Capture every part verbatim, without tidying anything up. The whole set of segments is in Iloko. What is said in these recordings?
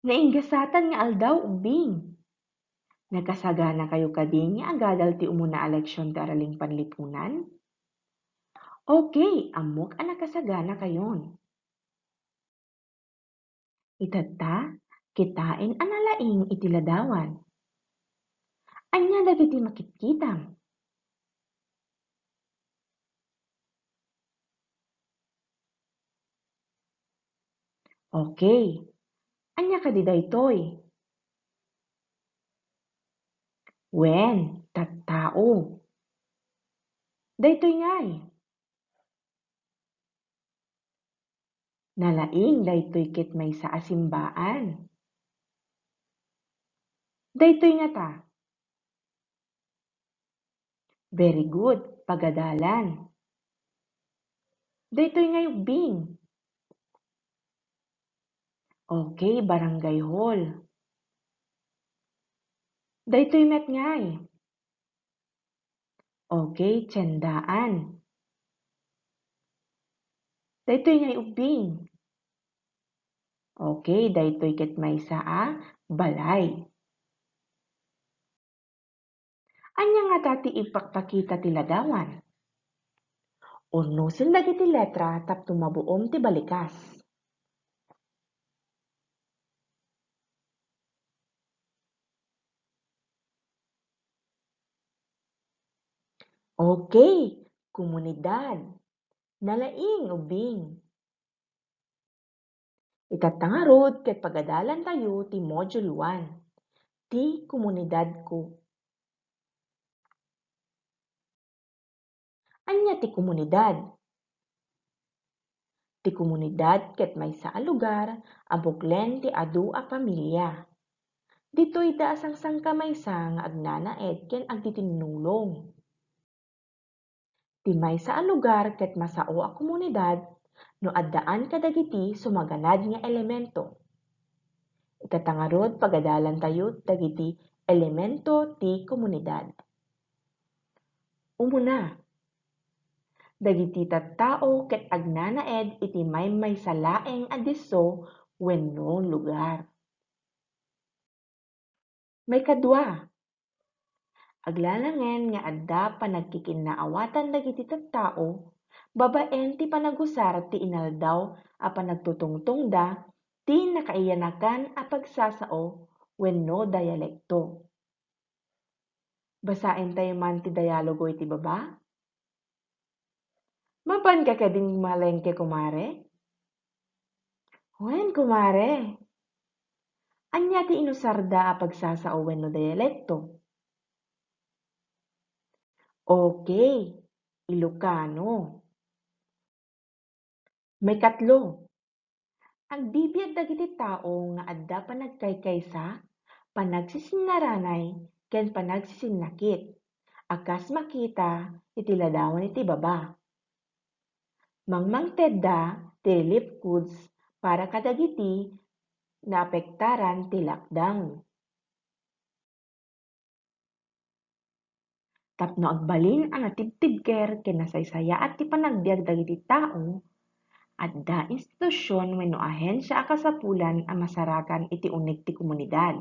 Naingasatan nga aldaw, ubbing. Nakasaganakayo kadi nga agadal ti umuna a leksion ti Araling Panlipunan? Okay, ammok a nakasaganakayon. Itatta, kitaen a nalaing iti ladawan. Ania dagiti makitkitam? Okay. Ania kadi daytoy? Wen, tattao. Daytoy ngay. Nalaing daytoy ket maysa a simbaan. Daytoy ngata. Very good, pagadalan. Daytoy ngay ubbing. Okay, barangay hall. Daytoy met ngay. Okay, tiendaan. Daytoy ngay ubbing. Okay, daytoy ket maysa a balay. Ania ngata ti ipakpakita ti ladawan? Urnosen dagiti letra tapno mabuom ti balikas. Okay, komunidad. Nalaing ubbing. Itatta ngarud ket pagadalantayo ti Module one, ti komunidadko. Ania ti komunidad? Ti komunidad ket maysa a lugar a buklen ti adu a pamilia. Ditoy da a sangsangkamaysa nga agnanaed ken agtitinnulong. Ti maysa a lugar ket masao a komunidad no addaan kadagiti sumaganad nga elemento. Itatta ngarud, pagadalantayo dagiti elemento ti komunidad. Umuna, dagiti tattao ket agnanaed iti maymaysa laeng a disso wenno lugar. Maikadua, aglalangen nga adda panagkikinnaawatan dagiti tattao babaen ti panagusar ti inaldaw a panagtutungtongda ti nakaiyanakan a pagsasao wenno dialekto. Basaentayo man ti dialogo iti baba. Mapanka kadin malengke, kumare? Wen, kumare. Ania ti inusarda a pagsasao wenno dialekto? Okay, Ilocano. Maikatlo, agbibiag dagiti tao nga adda panagkaykaysa, panagsisinaranay, ken panagsisinnakit, a kas makita iti ladawan iti baba. Mangmangtedda ti relief goods para kadagiti naapektaran ti lockdown. Tapno agbalin a natibtibker ken nasaysayaat ti panagbiag dagiti tao, adda institusion wenno ahensia a kasapulan a masarakan iti uneg ti komunidad.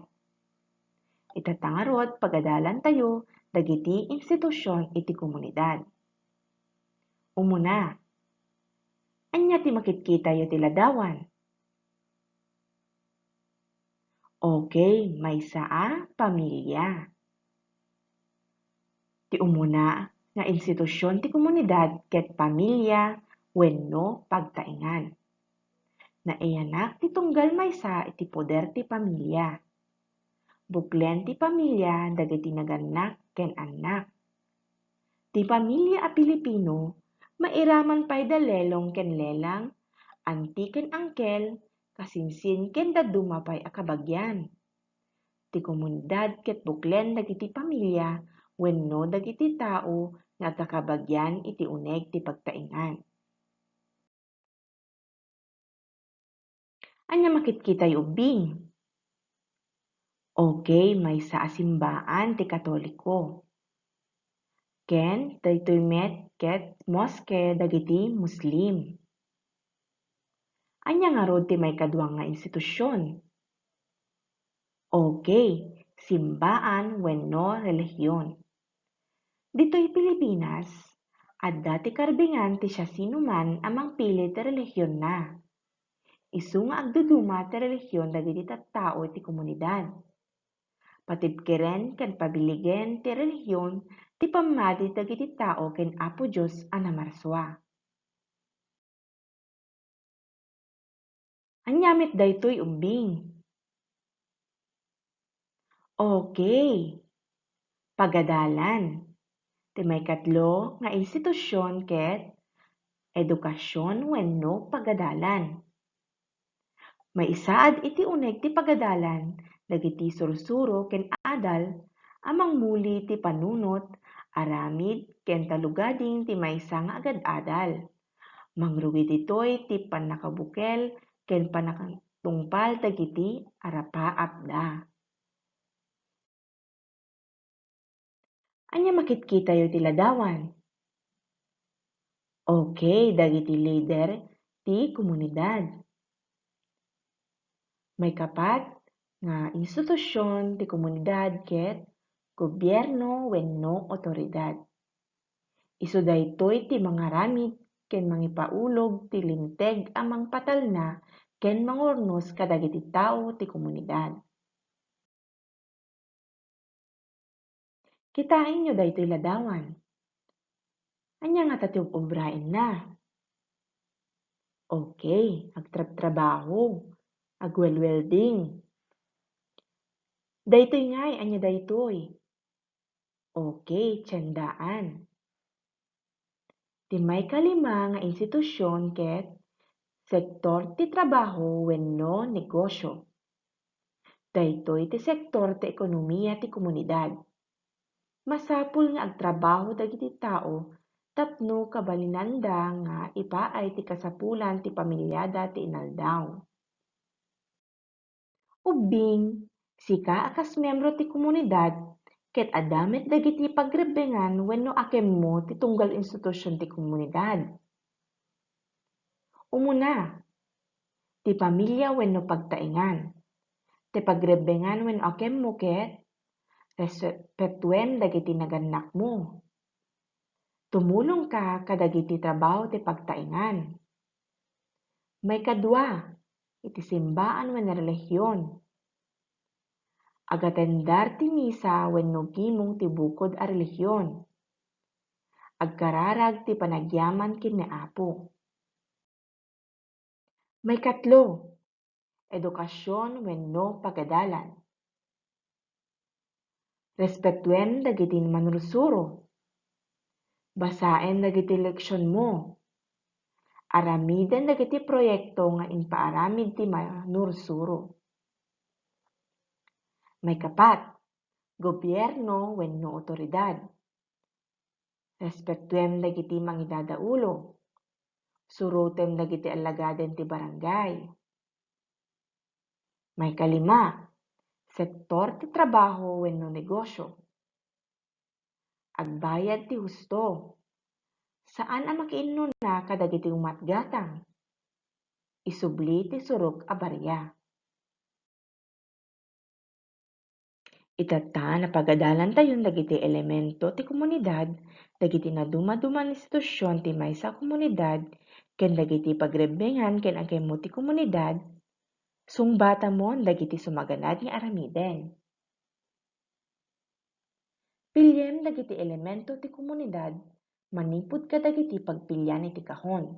Itatta ngarud, pagadalantayo dagiti institusion iti komunidad. Umuna, ania ti makitkitayo ti ladawan? Okay, maysa a pamilia. Ti umuna nga institusion ti komunidad ket pamilia wenno pagtaengan. Naiyanak ti tunggal maysa iti poder ti pamilia. Buklen ti pamilia dagiti nagannak ken annak. Ti pamilia a Pilipino, mairaman pay da lelong ken lelang, anti ken angkel, kasinsin ken dadduma pay a kabagian. Ti komunidad ket buklen dagiti pamilia wenno dagiti tao nga agkakabagian iti uneg ti pagtaengan. Ania makitkitayo ubbing? Okay, maysa a simbaan ti Katoliko. Ken daytoy met ket moske dagiti Muslim. Ania ngarud ti maikadua nga institusion? Okay, simbaan wenno relihiyon. Ditoy Pilipinas, adda ti karbengan ti siasinoman a mangpili ti relihionna. Isu nga agduduma ti relihiyon dagiti tattao iti komunidad. Patibkeren ken pabiligen ti relihiyon ti pammati dagiti tao ken Apo Dios a namarsua. Ania met daytoy ubbing? Okay. Pagadalan. Ti maikatlo nga institusion ket edukasion wenno pagadalan. Maisaad iti uneg ti pagadalan dagiti sursuro ken adal a mangmuli ti panunot, aramid ken talugading ti maysa nga agad-adal. Mangrugi ditoy ti pannakabukel ken pannakatungpal dagiti arapaapda. Ania makitkitayo ti ladawan? Okay, dagiti lider ti komunidad. Maikapat nga institusion ti komunidad ket gobierno wenno otoridad. Isu daytoy ti mangaramid ken mangipaulog ti linteg a mangpatalna ken mangurnos kadagiti tao ti komunidad. Kitaenyo daytoy ladawan. Ania ngata ti ub-ubraenna? Okay, agtrabtrabaho, agwelwelding. Daytoy ngay, ania daytoy? Okay, tiendaan. Ti maikalima nga institusion ket sektor ti trabaho wenno negosio. Daytoy ti sektor ti ekonomia ti komunidad. Masapul nga agtrabaho dagiti tao tapno kabalinanda nga ipaay ti kasapulan ti pamiliada ti inaldaw. Ubbing, sika a kas miembro ti komunidad, ket adda met dagiti pagrebbengan wenno akemmo ti tunggal institusion ti komunidad. Umuna, ti pamilia wenno pagtaengan. Ti pagrebbengan wenno akemmo ket respetuem dagiti nagannakmo. Tumulongka kadagiti trabaho ti pagtaengan. Maikadua, iti simbaan wenno relihion. Agatendar ti misa wenno gimong ti bukod a relihion. Agkararag ti panagyaman ken ni Apo. Maikatlo, edukasion wenno pagadalan. Respetuem dagiti manursuro. Basaem dagiti leksionmo. Aramidem dagiti proyekto nga impaaramid ti manursuro. Maikapat, gobierno wenno otoridad. Respetuem dagiti mangidadaulo. Surotem dagiti alagaden ti barangay. Maikalima, sektor ti trabaho wenno negosio. Agbayad ti husto. Saan a makiinnuna kadagiti umatgatang. Isubli ti surok a baria. Itatta, napagadalantayon dagiti elemento ti komunidad, dagiti nadumaduma nga institusion ti maysa a komunidad, ken dagiti pagrebbengan ken akemmo ti komunidad. Sungbatamon dagiti sumaganad nga aramiden. Piliem dagiti elemento ti komunidad manipud kadagiti pagpilian iti kahon.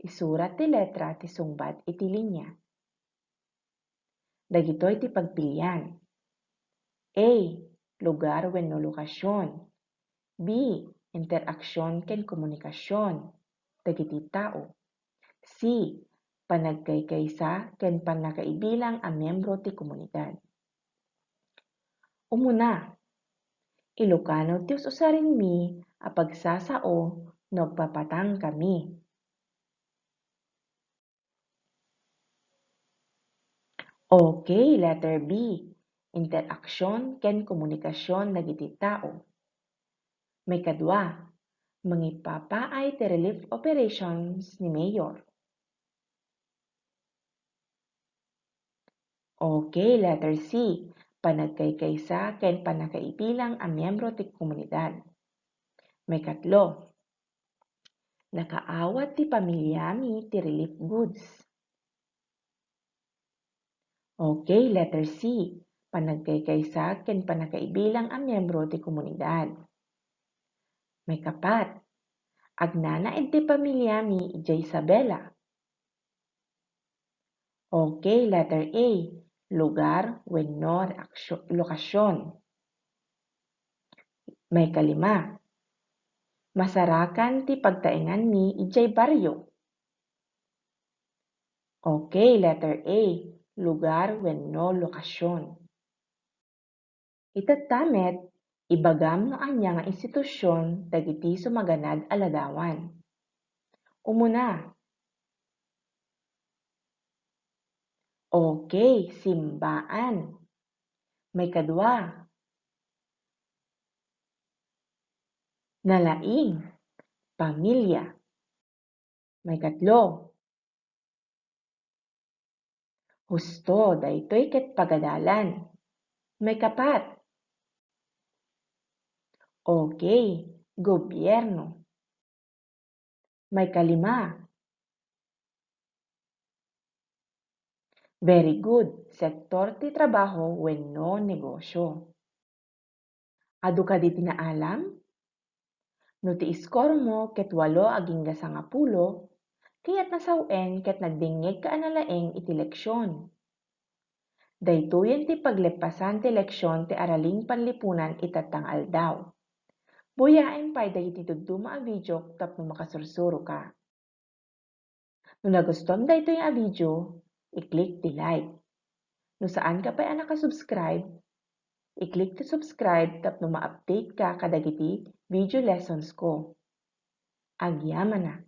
Isurat ti letra ti sungbat iti linia. Dagitoy ti pagpilian. A, lugar wenno lokasion. B, interaksion ken komunikasion dagiti tao. C, panagkaykaysa ken pannakaibilang a miyembro ti komunidad. Umuna, Ilokano ti us-usarenmi a pagsasao no agpapatangkami. Okay, letter B, interaksion ken komunikasion dagiti tao. Maikadua, mangipapaay ti relief operations ni Mayor. Okay, letter C, panagkaykaysa ken pannakaibilang a miyembro ti komunidad. Maikatlo, nakaawat ti pamiliami ti relief goods. Okay, letter C, panagkaykaysa ken pannakaibilang a miyembro ti komunidad. Maikapat, agnanaed ti pamiliami idiay Isabela. Okay, letter A, lugar wenno reaksyo-, lokasyon. Maikalima, masarakan ti pagtaenganmi idiay barrio. Okay, letter A, lugar wenno lokasyon. Itatta met, ibagam no ania nga institusion dagiti sumaganad a ladawan. Umuna. Okay, simbaan. Maikadua. Nalaing, pamilya. Maikatlo. Husto, daytoy ket pagadalan. Maikapat. Okay, gobyerno. Maikalima. Very good, sektor ti trabaho wenno negosyo. Adu kadi ti naalam? No ti iskormo ket walo agingga sangapulo, kayatna sawen ket nagdengngegka a nalaing iti leksion. Daytoyen ti pagleppasan ti leksion ti Araling Panlipunan itatta nga aldaw. Buyaem pay dagiti dadduma a video tapno makasursuroka. No nagustuam daytoy a video, i-click ti like. No saanka pay a nakasubscribe, i-click ti subscribe tapno ma-update ka kadagiti video lessons ko. Agyamanak!